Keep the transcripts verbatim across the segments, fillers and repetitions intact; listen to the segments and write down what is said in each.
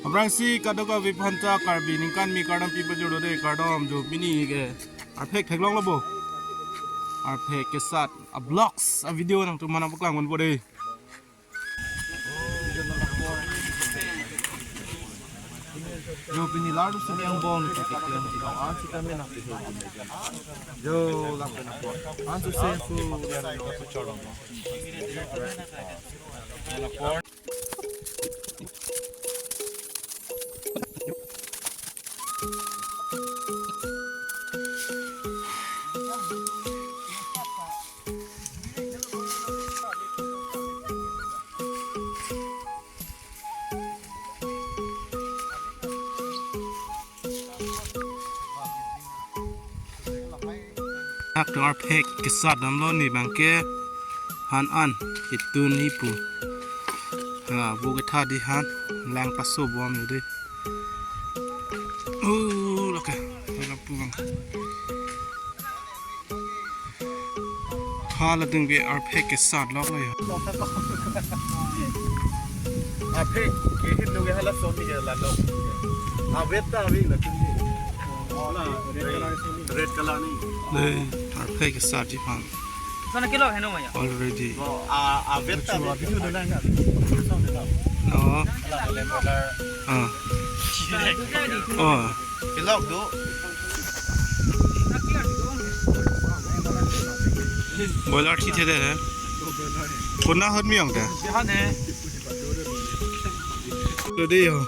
Aphrangsi kadokave aphanta Karbi ningkan arni kardom pajirlo dei, kardom. Jo pini ke arphek theklonglo bo. Arphek kesat a vlogs a video nangtum aphan nangpaklang ponpo dei. Jo pini lardu sini angbong ni kaki tiang tiang an sita mena piso. Jo lak pena por. An tu se fu. Hak arphek kesat damlo ne abangke, han an ketun ipu. Ha, bu ketha di han lang paso bom yo dei. Oh, lake, lake pu abang. Hala ding be arphek kesat lok lo yo. Arphek ke hin lo ke hala soni ke la lo. Awet ta avi la tun ni. La red color soni. Red color ni. Dei, arphek kesat ji phan. Sana kilo heno maya. Already. Lo, a, awet ta avi. Video dona na. No. La red color. Ah. Oh. Pilok do. Boiler thi the de. Kona hot mi ong ta. Hane. Lo dei yo.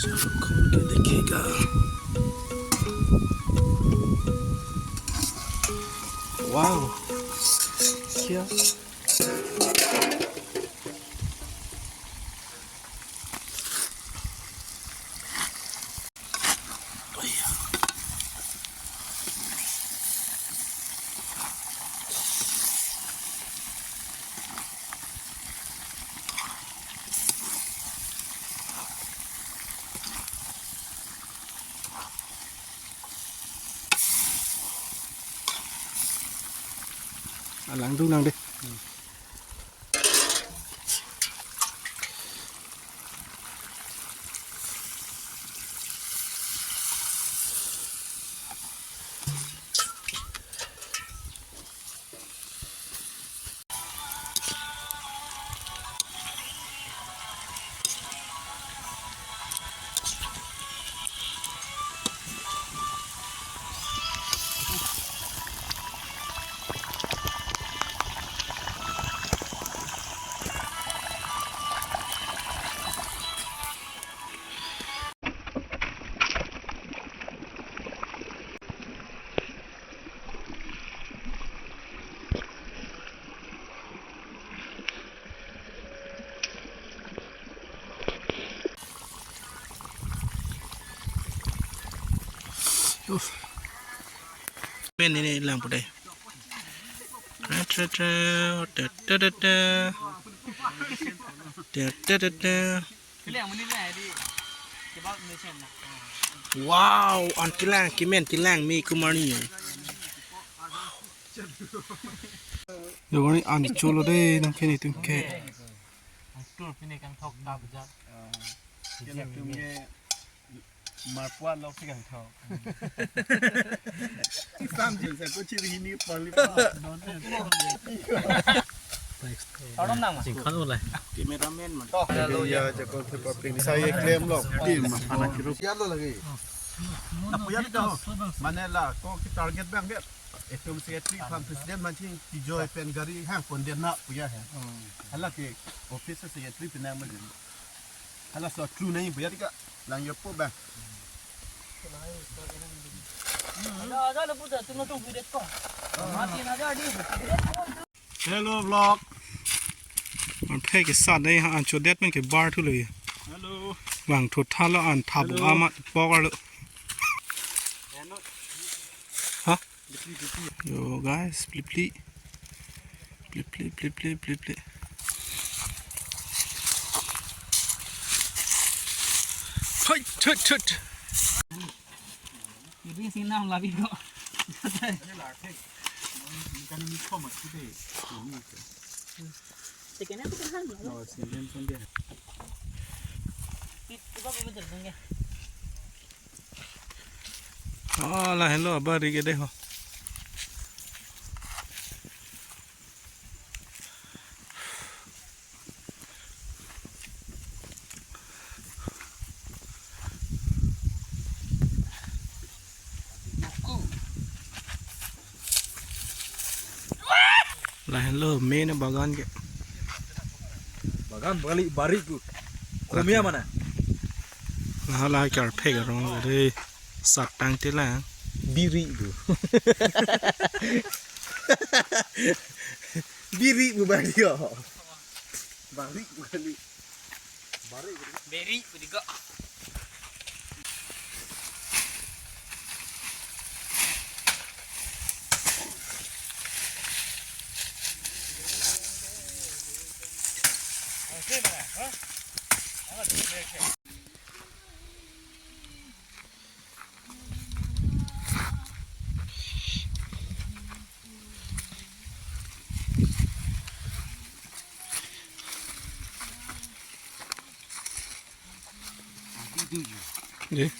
चलो खोल के देखेगा। Wow, Kia. Alang dun nang dei. Pen ini lang pudai. Tre, tre, tre. Te, te, te, te. Te, te, te, te. Wow, an kelang, kemen kelang me kumani. Yo, ni an cholo dei, nang keni tum ke. Tur pini kangthok ta bejak. Kena tum ke marpua lok si kangthok. Sam jin sa ko chiri hini pali pa. Tolong nang, Mas. Singkhan ulai. Cameraman man. Toh, ya, ya, jakon thepa ping. Saya claim lo. Tim, anak hirup. Ya lo lagi. Na puya dei ho. Mane la, ko ki target abang ke. Etum secretary aphan president manching tijoy pen gari hang pon dei na puya he. Hala ke office secretary pinang manching. Hala so true nahi puya dei ka lang yo po ba. Ada, ada, lepas dah, tu nonton video ko. Mati na ada di. Hello vlog. An phe ke sat dei ha, an chodet pen ke bar thu lo ye. Hello. Vang thot tha lo, an thap Hello. Amat pok arlo. Hello. Ha? Yo guys, plip plip. Plip plip plip plip plip plip. Hai, chut chut. Ini sih nam labi kok. Tekan apa kan? Oh, sini pun dia. Itu apa betul kan? Oh, lahenlo abari ke dei ho. Lahenlo main bagan ke. Bagan bali bari ku. Kumia mana? Laha lahai karpet arong dei. Satang tilang. Biri bu. Biri bu bari yo. Bari bu kali. Beri, beri ko. Dei.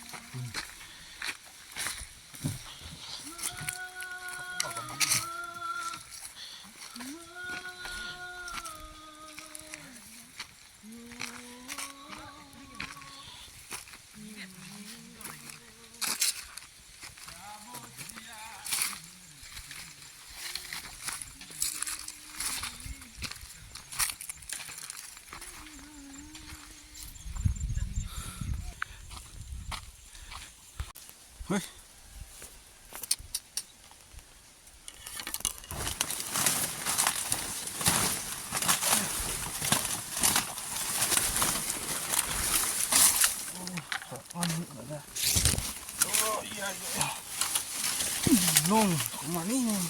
Nung, kumani nung.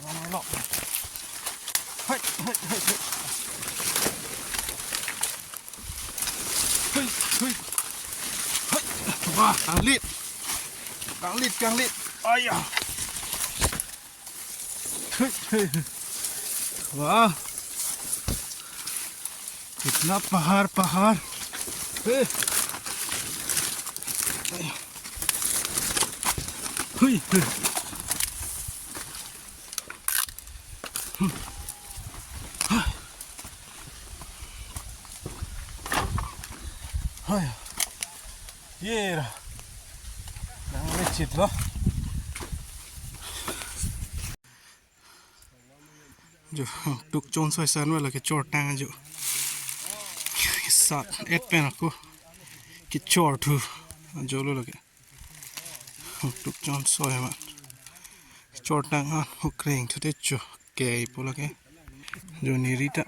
Nung lo. Hai, hai, hai, hai. Hai, hai. Hai. Wah, kanglit. Kanglit, kanglit. Aya. Hai, hai. Wah. Kitna pahar, pahar. Hai. Aya. Hai, hai. Hmm. Hai. Hai. Yera. Nang lecit lo. Jo, tuk chon soi san wala kechortang jo. Sat et pen ako. Kechor thu. Jo lo lake. Tuk chon soi ma. Chortang an hukreng thu te cho. Kei po lake. Jo neri ta.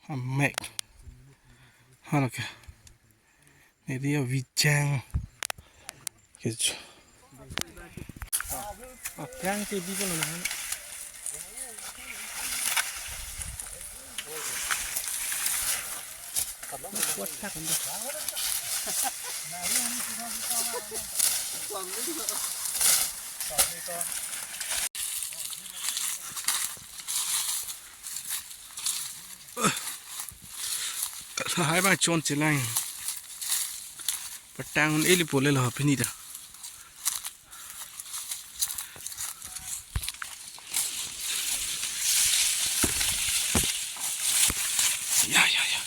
Amek. Hala ke. Neri avijang. Ke cho. Akrang te bi ko lo na. Kuat tak kan. Lahai abang chon chelang. Patang un eli pole lo pini ta. Ya, ya, ya.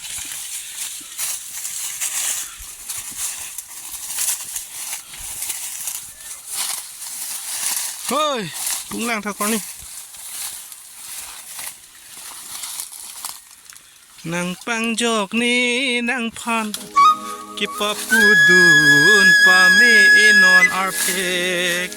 Hoi, punglang thak korni. Nangpangjok ne nangphan kepapudun pame non arphek.